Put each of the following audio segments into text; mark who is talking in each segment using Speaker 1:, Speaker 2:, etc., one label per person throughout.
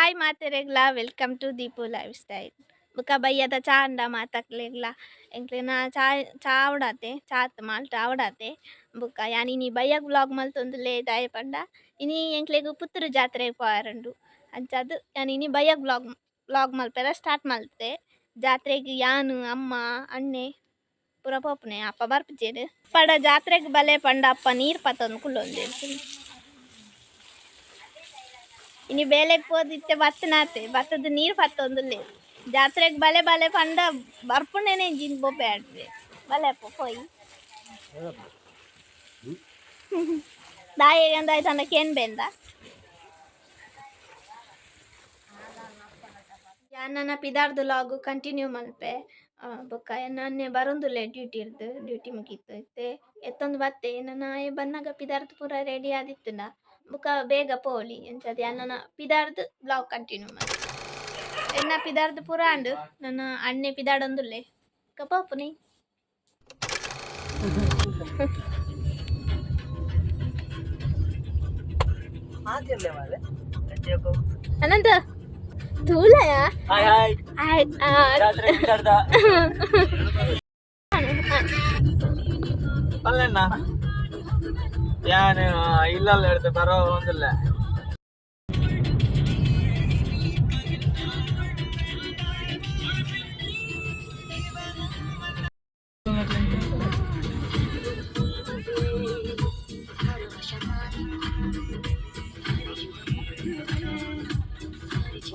Speaker 1: Hi ಮಾತೆರೆಗ್ಲಾ, welcome to Deepu life style. ಬುಕ್ಕ ಬಯ್ಯದ ಚಾ ಅಂಡ ಮಾತಕ್ಲೆಗ್ಲಾ. ಎಂಕ್ಲೆನ ಚಾ ಚಾ ಆವಡಾತೆ, ಚಾತ್ ಮಾಲ್ಟ್ ಆವಡಾತೆ. ಬುಕ್ಕ ಯಾನ್ ಇನಿ ಬಯ್ಯಗ್ ವ್ಲಾಗ್ ಮಲ್ತೊಂದುಲ್ಲೆ, ದಾಯೆ ಪಂಡ ಇನಿ ಎಂಕ್ಲೆಗ್ ಪುತ್ತೂರು ಜಾತ್ರೆ ಪೋಯರುಂಡು. ಅಂಚಾದ್ ಯಾನ್ ಇನಿ ಬಯ್ಯಗ್ ವ್ಲಾಗ್ ವ್ಲಾಗ್ ಮಲ್ಪೆರೆ ಸ್ಟಾರ್ಟ್ ಮಲ್ತೆ. ಜಾತ್ರೆಗ್ ಯಾನ್, ಅಮ್ಮ, ಅಣ್ಣೆ ಪೂರ ಪೋಪುನೆ, ಅಪ್ಪ ಬರ್ಪುಜೆರ್. ಪಡ ಜಾತ್ರೆಗ್ ಬಲೆ ಪಂಡ ಅಪ್ಪ ನೀರ್ ಪತ್ತೊಂದು ಕುಲ್ಲೊಂದೆರ್. ಇನಿ ಬೇಲೆಗ್ ಪೋದಿತ್ತೆ ಬತ್ತನಾತೆ, ಬತ್ತದ ನೀರ್ ಪತ್ತೊಂದುಲ್ಲೆ. ಜಾತ್ರೆಗ್ ಬಲೆ ಬಲೆ ಪಂಡ ಬರ್ಪುನೇನೆ ಜಿನ್ ಬೊಬ್ಬೆ ಆಡ್ವೆ. ಬಲೆ ಅಪ್ಪ ಪೋಯಿ ದಾಯೆ ಅಂದಾಯ್ತಂಡ ಕೇನ್ ಬೆಂದ. ಯಾನ್ ಪಿದಾರ್ದು ಲಾಗು ಕಂಟಿನ್ಯೂ ಮಲ್ಪೆ. ಬೊಕ್ಕ ಎನ್ನನ್ನೆ ಬರೊಂದುಲ್ಲೆ ಡ್ಯೂಟಿ ಇರ್ದು, ಡ್ಯೂಟಿ ಮುಗೀತು ಇತ್ತೆ ಎತ್ತೊಂದು ಬತ್ತೆ. ನನ ಆಯೆ ಬನ್ನಗ ಪಿದಾರ್ದು ಪೂರ ರೆಡಿ ಆದಿತ್ತುಂಡ ಬೊಕ್ಕ ಬೇಗ ಪೋಲಿ. ಅಂಚಾದ್ ಯಾನ್ ಪಿದಾರ್ದು ಬ್ಲಾಗ್ ಕಂಟಿನ್ಯೂ ಮಲ್ತೆ. ಎನ್ನ ಪಿದಾರ್ದು ಪೂರ ಆಂಡ್. ನನ್ನ ಅಣ್ಣೆ ಪಿದಾಡೊಂದುಲ್ಲೆ, ಬೊಕ್ಕ ಪೋಪುನಿ. ಅನಂತ ತೂಲಯ.
Speaker 2: Hi hi.
Speaker 1: ಹಾಯ್.
Speaker 2: ಜಾತ್ರೆ ಪಿದಾಡ್ದ ಪಲ್ಲಣ್ಣ, ಯಾನ್ ಇಲ್ಲಲ್ಲ ಹಿಡ್ದು ಬರೋ ಒಂದಿಲ್ಲ.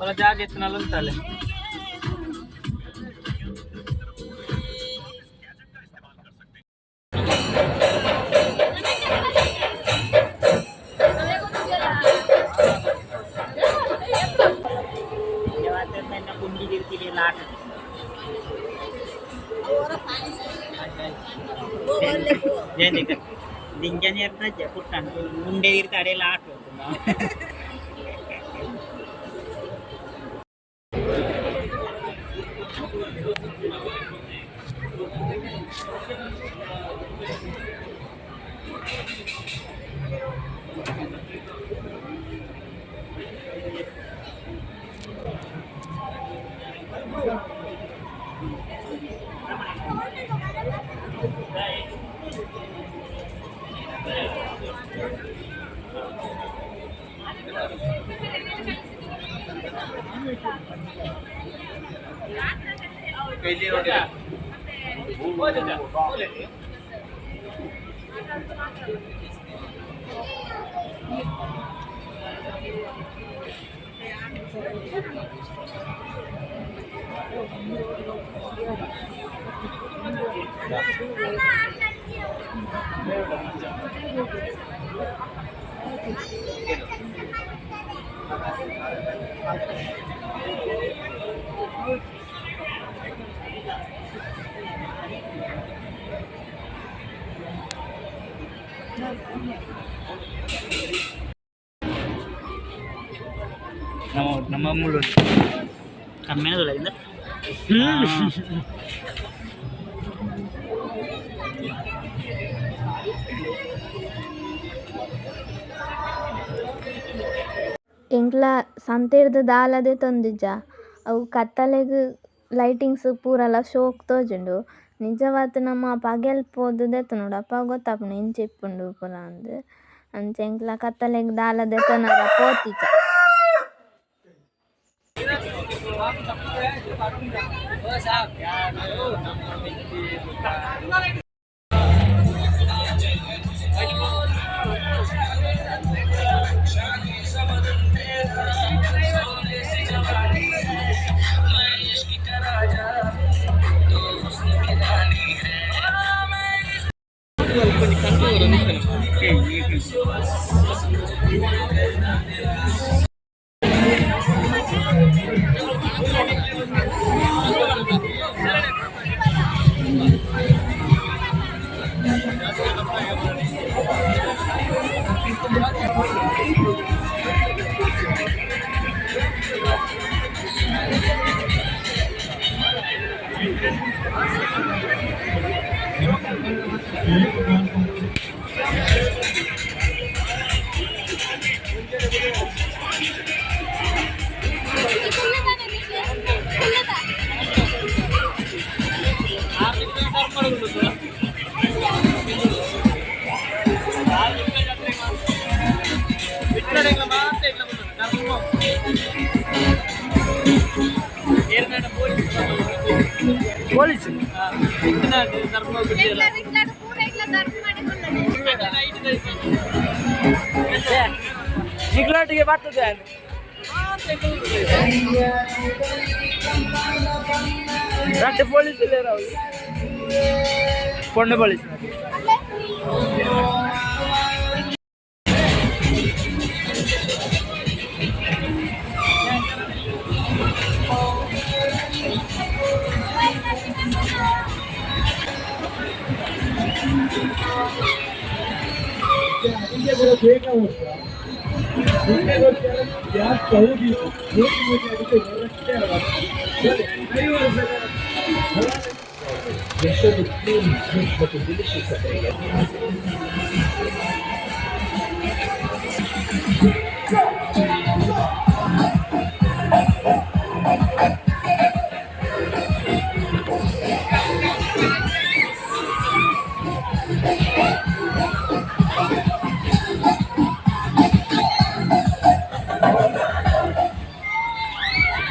Speaker 2: ಒಳ ಜಾಗ ಎತ್ತಿನಲ್ಲ ಉಂಟಲ್ಲ. ದಿಂಜ ಪುಟ್ಟಣ ಮುಂಡೆ ಇರ್ತ ಅಡೆಲ್ಲ ಆಟ. ನಮ್ಮ ನಮ್ಮ ಮೂಲ ಕಮ್ಮಿನ.
Speaker 1: ಎಂಕ್ಲ ಸಂತೆರ್ದ್ ದಾಲ ದೆತೊಂದಿಜ್ಜ. ಅವು ಕತ್ತಲೆಗ್ ಲೈಟಿಂಗ್ಸ್ ಪೂರಲ ಶೋಕ್ ತೋಜುಂಡು. ನಿಜವಾದ್ ನಮ ಪಗೆಲ್ ಪೋದು ದೆತೊನೊಡು, ಅಪಗ ಗೊತ್ತಾಪುಂಡು ಎಂಚ ಇಪ್ಪುಂಡು ಪೂರ ಅಂದ್. ಅಂಚ ಎಂಕ್ಲ ಕತ್ತಲೆಗ್ ದಾಲ ದೆತೊನರ ಪೋತಿಜ.
Speaker 3: ಪೊಲೀಸ್. ನಿಗ್ಲಾಟಿಗೆ ಬರ್ತದೆ ಅದು. ರಡ್ಡು ಪೊಲೀಸ್ ಇಲ್ಲ, ಅವ್ರು ಪೊಣ್ಣು ಪೊಲೀಸ್.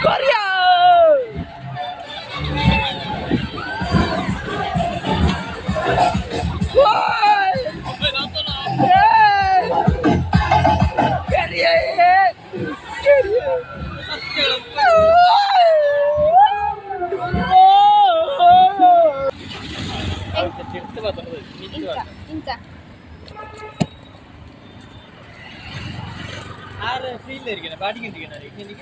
Speaker 3: ಕೊರಿಯಾ.
Speaker 1: ಇಂಚ ಇಂಚ.
Speaker 2: ಆರು ಫೀಲ್ ಇರಿಕೆ ಬಾಡಿಗೆ. 19 80.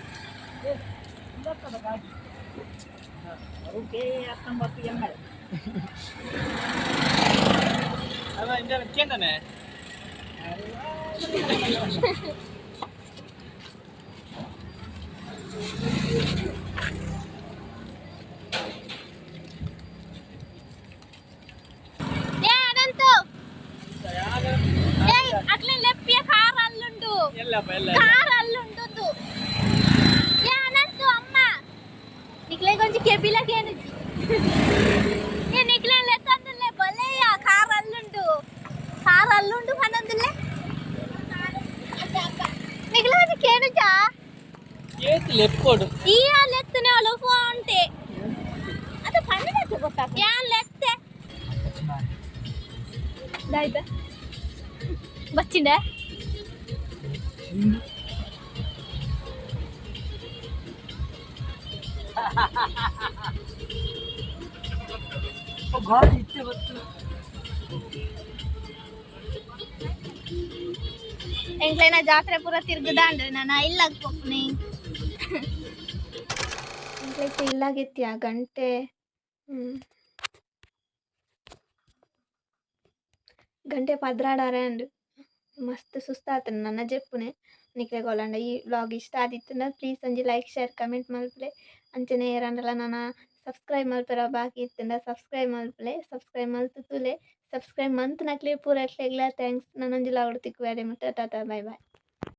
Speaker 2: ಅವ ಇಂದ ಕೇಂದನೆ.
Speaker 1: ಏ ಅನಂತು, ಏಯ್, ಅಕ್ಲೆ ಲೆಪ್ಪಿಯ ಕಾರ್ ಅಲ್ಲುಂಡು.
Speaker 2: ಎಲ್ಲಪ್ಪ ಎಲ್ಲ.
Speaker 1: ಕಾರ್ ಅಲ್ಲುಂಡು. ಏ ಅನಂತು, ಅಮ್ಮ ನಿಕ್ಲೆ ಕೊಂಚ ಕೆಬಿಲ ಕೇನುಜಿ. ಏ ನಿಕ್ಲೆ ಲೆತ್ತಂದುಲ್ಲೆ ಬಲೆಯ ಕಾರ್ ಅಲ್ಲುಂಡು, ಕಾರ್ ಅಲ್ಲುಂಡು ಪನಂದುಲ್ಲೆ. ನಿಕ್ಲೆ ಕೊಂಚ ಕೇನುಜಾ?
Speaker 2: ಏತ್ ಲೆಪ್ಪೋಡು.
Speaker 1: ಈ ಲೆತ್ತನೆ ಅಲ್ಲ ಫೋನ್ ಅದು ಪಣ್ಣೆ ಗೊತ್ತಾಗ ಯಾನ್ ಲೆತ್ತೆ ದಾಯ್ತ ಬಚ್ಚಿಂಡೆ.
Speaker 2: ಗಾಡಿ ಇತ್ತೆ ಬತ್ತು.
Speaker 1: ಎಂಕ್ಲೆನ ಜಾತ್ರೆ ಪೂರ ತಿರ್ಗುದಾಂಡು. ನಾನು ಇಲ್ಲಾಗ ಪೋಪುನಿ. ಎಂಕ್ಲೈತೆ ಇಲ್ಲಾಗೆತ್ತಿಯ ಗಂಟೆ ಗಂಟೆ 12 ಅಂಡ್. ಮಸ್ತ್ ಸುಸ್ತಾತಂಡ್. ನನ್ನ ಜೆಪ್ಪುನೆ ನಿಕ್ಲೆಗ್ ಓಲಾಂಡ ಈ ವ್ಲಾಗ್ ಇಷ್ಟ ಆದಿತ್ತುಂಡ ಪ್ಲೀಸ್ ಒಂಜಿ ಲೈಕ್, ಶೇರ್, ಕಮೆಂಟ್ ಮಲ್ಪುಲೆ. ಅಂಚನೆ ಏರಾಂಡಲ ನನ ಸಬ್ಸ್ಕ್ರೈಬ್ ಮಲ್ಪೆರ ಬಾಕಿ ಇತ್ತುಂಡ ಸಬ್ಸ್ಕ್ರೈಬ್ ಮಲ್ಪುಲೆ. ಸಬ್ಸ್ಕ್ರೈಬ್ ಮಲ್ತ್ ತೂಲೆ. ಸಬ್ಸ್ಕ್ರೈಬ್ ಮಂತ್ನಕ್ಲೆ ಪೂರಕ್ಲೆಗ್ಲ thanks. ನನೊಂಜಿ ವ್ಲಾಗ್ ತಿಕ್ಕುವೆ ಮುಟ್ಟ ಟಾಟಾ, ಬೈ ಬೈ.